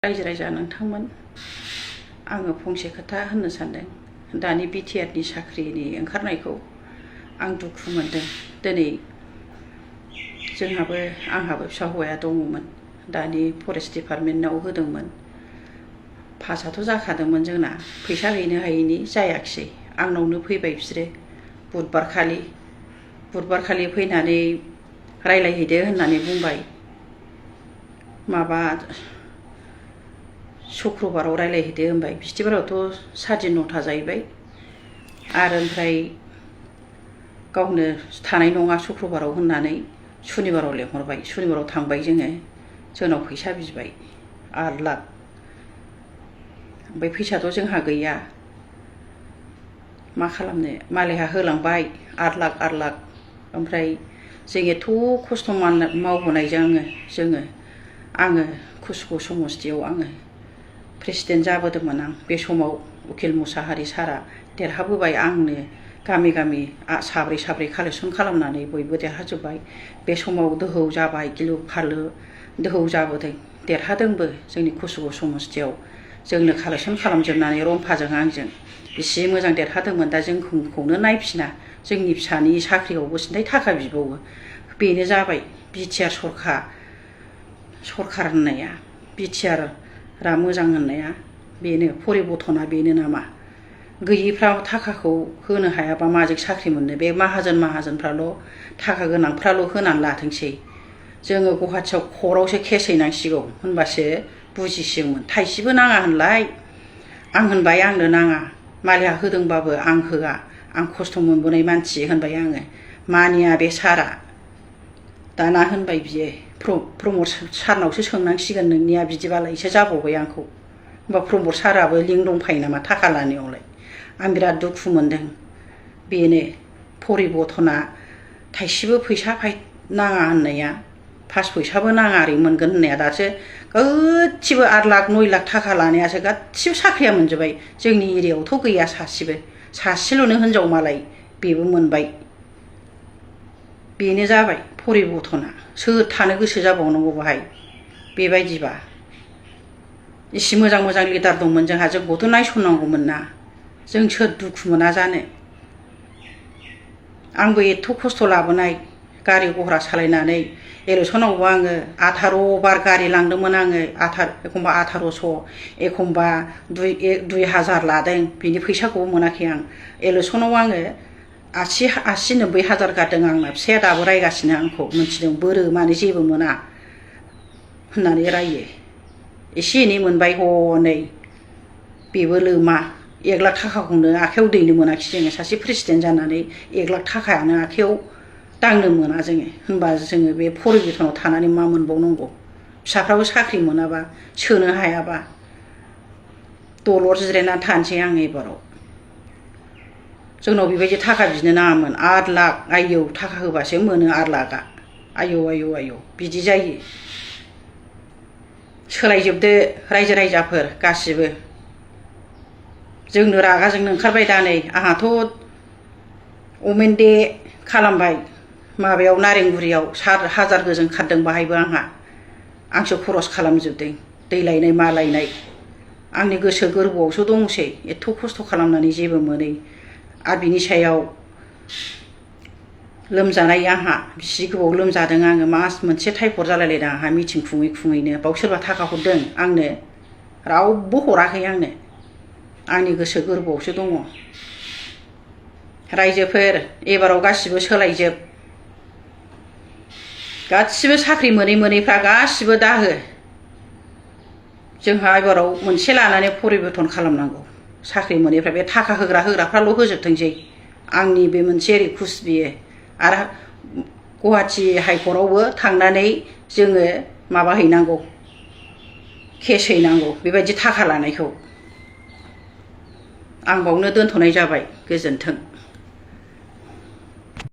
रायजो राजा नोंथांमोन आङो फंसे खोथा होननो सानदों। दानि बिटिआरनि साख्रिनि ओंखारनायखौ आं दुखु मोनदों। दिनै आंहाबो फिसा हौवाया दङमोन, दानि फरेस्ट डिपार्टमेन्टआव होदोंमोन। पासआथ' जाखादोंमोन जोंना, फैसा हैनो हायैनि जायाखिसै। आंनावनो फैबाय बिसोरो बुधबारखालि फैनानै रायलायहैदो होननानै बुंबाय। माबा शुक्रबाराव रायलायहैदो होनबाय, बिस्थिबारावथ' 9:30 जाहैबाय। आरो ओमफ्राय गावनो थानाय नङा शुक्रबाराव होननानै सुनिबाराव लेंहरबाय। सुनिबाराव थांबाय जोंनाव फैसा बिबाय 8 लाख। ओमफ्राय फैसाथ' जोंहा गैया, मा खालामनो, मालायहा होलांबाय 8 लाख। ओमफ्राय जों एथ' खस्थ' मावबोनायजों आङो कुसुगाव समस्तियाव आङो प्रेसिडेन्ट जाबोदोंमोन। आं बे समाव उकिल मुसाहारि सारा देरहाबोबाय। आंनो गामि साब्रै कालेक्सन खालामनानै बयबो देरहाजोब्बाय। बे समाव दोहौ जाबाय, गिलु फालु दोहौ जाबोदों, देरहादोंबो। जोंनि कुसुगाव समस्तियाव जोंनो कालेक्सन खालामजोबनानै रम्फाजों आंजों बेसे मोजां देरहादोंमोन। दा जोंखौनो नायफिना, जोंनि फिसानि साख्रियावबो सिन्थाय थाखा बिबावो। बेनो जाबाय बिटिआर सरकार होननाया, बिटिआरआ मोजां होननाया बेनो, परिबर्तना बेनो नामा? गैयिफ्रा थाखाखौ होनो हायाबा माजों साख्रि मोननो? बे माहाजोनफ्राल' थाखा गोनांफ्राल' होनानै लाथोंसै। जोङो गुवाहाटियाव कर्टआवसो केस हैनांसिगौ, होनबासो बुजिसिगौमोन। थाइसेबो नाङा होनलाय। आं होनबाय आंनो नाङा, मालाया होदोंबाबो आं होआ, आं खस्थ' मोनबोनाय मानसि होनबाय आङो। मानिया बे सारा। दाना होनबाय बियो, प्रमद सारनावसो सोंनांसिगोन नोंनिया बिदिबालायसो जाबावबाय आंखौ। होमबा प्रमद साराबो लिंक दंफायो नामा थाखा लानायावलाय? आं बिराद दुखु मोनदों। बेनो परिबर्तना, थाइसेबो फैसा नाङा होननाया, 5 फैसाबो नाङा ओरै मोनगोन होननाया, दासो गासिबो 8 लाख 9 लाख थाखा लानायासो गासिबो साख्रिया मोनजोब्बाय। जोंनि एरियायावथ' गैया सासेल'नो हिनजाव, मालाय बेबो मोनबाय। बेनो जाबाय परिबर्तना। सोर थानो गोसो जाबावनांगौ बाहाय? बेबायदिबा इसे मोजां लिडार दंमोन जोंहा, जोंखौथ' नायसननांगौमोन ना। जों सोर दुखु मोना जानो? आंबो एथ' खस्थ' लाबोनाय, गारि गह्रा सालायनानै इलेक्सनावबो आङो 18 बार गारि लांदोंमोन आङो। एखमबा 1800, एखमबा 2000 लादों। बिनि फैसाखौबो मोनाखै आं। इलेक्सनाव आङो 80-90 हाजार गारदों। आंना फिसाया दाबो रायगासिनो आंखौ, मिथिदों बोरो मानो जेबो मोना होननानै रायो। एसे एनै मोनबाय हनै, बेबो लोमा। 1 लाख थाखाखौनो आखाइयाव दैनो मोनाखिसै जोङो। सासे प्रेसिडेन्ट जानानै 1 लाख थाखायानो आखाइयाव दांनो मोना जोङो। होनबा जोङो बे परिबर्तनाव थानानै मा मोनबावनांगौ? फिसाफ्राबो साख्रि मोनाबा, सोनो हायाबा दलर जिरायनानै थानोसै आं एबाराव। जोंनाव बेबायदि थाखा बिनो नाङामोन। 8 लाख, आयौ थाखा होबासो मोनो 8 लाखआ। आयौ बिदि जायो। सोलायजोबदो रायजो राजाफोर गासिबो। जोंनो रागा जोंनो ओंखारबाय दा नै। आंहाथ' अमेन डे खालामबाय माबायाव नारेंगुरियाव, 7,000 गोजों खारदों बाहायबो आंसो खरस खालामजोबदों। दै लायनाय मा लायनाय आंनि गोसो गोरबोआवसो दंसै। एथ' खस्थ' खालामनानै जेबो मोनै। आरो बिनि सायाव लोमजानाय, आंहा बिसि गोबाव लोमजादों आङो। मास मोनसे टाइफड जालायलायदों आंहा मिटिं खुङैनो। बाव सोरबा थाखा हरदों आंनो? रावबो हराखै आंनो। आंनि गोसो गोरबोआवसो दङ। रायजोफोर एबाराव गासिबो सोलायजोब। गासिबो साख्रि मोनैफ्रा गासिबो दाहो। जोंहा एबाराव मोनसे लानानै परिबर्तन खालामनांगौ। साख्रि मोनैफ्रा, बे थाखा होग्राफ्राल' होजोबथोंसै। आंनि बे मोनसे रिकुवेस्ट बियो। आरो गुवाहाटि हाइकर्टआवबो थांनानै जोङो माबा हैनांगौ, केस हैनांगौ बेबायदि थाखा लानायखौ। आं बावनो दोनथ'नाय जाबाय। गोजोन्थों।